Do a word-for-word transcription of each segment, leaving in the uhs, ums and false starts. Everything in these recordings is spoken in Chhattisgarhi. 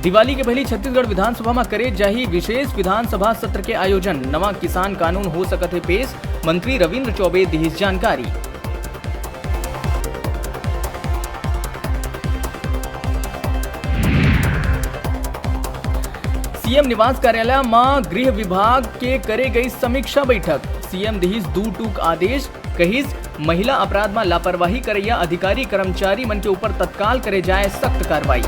दिवाली के पहिली छत्तीसगढ़ विधानसभा म करे जाही विशेष विधानसभा सत्र के आयोजन, नवा किसान कानून हो सकत हे पेश, मंत्री रविंद्र चौबे दिहिस जानकारी। सीएम निवास कार्यालय म गृह विभाग के करे गई समीक्षा बैठक, सीएम दिहिस दू टूक आदेश, कहिस महिला अपराध म लापरवाही करैया अधिकारी कर्मचारी मन के ऊपर तत्काल करे जाए सख्त कार्रवाई।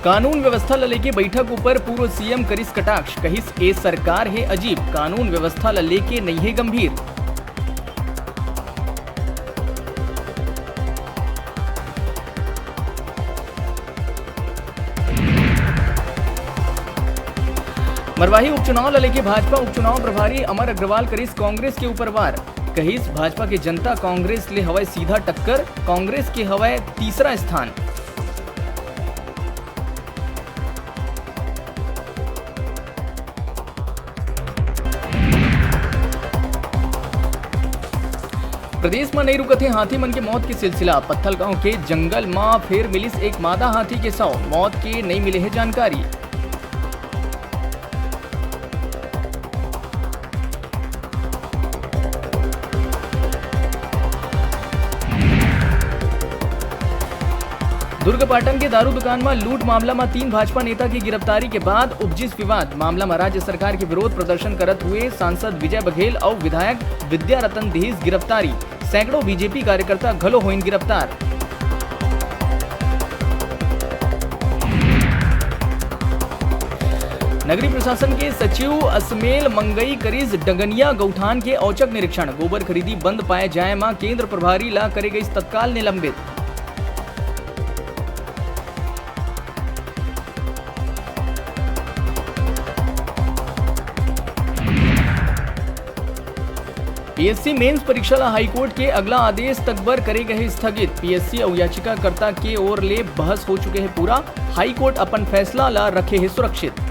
कानून व्यवस्था ल लेके बैठक ऊपर पूर्व सीएम करिस कटाक्ष, कहिस ए सरकार हे अजीब, कानून व्यवस्था ल लेके नइ हे गंभीर। मरवाही उपचुनाव ल लेके भाजपा उपचुनाव प्रभारी अमर अग्रवाल करिस कांग्रेस के ऊपर वार, कहिस भाजपा के जनता कांग्रेस ले हवय सीधा टक्कर, कांग्रेस के हवय तीसरा स्थान। प्रदेश म नइ रुकत हे हाथी मन के मौत के सिलसिला, पत्थलगांव के जंगल म फेर मिलिस एक मादा हाथी के शव, मौत के नइ मिले हे जानकारी। दुर्ग पाटन के दारू दुकान म लूट मामला म तीन भाजपा नेता की गिरफ्तारी के बाद उपजिस विवाद। मामला म राज्य सरकार के विरोध प्रदर्शन करत हुए सांसद विजय बघेल अउ विधायक विद्यारतन दिहिस गिरफ्तारी। सैकड़ों बीजेपी कार्यकर्ता घलो होइन गिरफ्तार। नगरीय प्रशासन के सचिव असमेल मंगई करिस डगनिया गौठान के औचक निरीक्षण। गोबर खरीदी बंद पाए जाए म केंद्र प्रभारी ला करे गइस तत्काल निलंबित। पीएससी मेंस परीक्षा ला हाईकोर्ट के अगला आदेश तक बर करे गए हे स्थगित। पीएससी अउ याचिकाकर्ता के ओर ले बहस हो चुके हे पूरा, हाईकोर्ट अपन फैसला ला रखे हे सुरक्षित।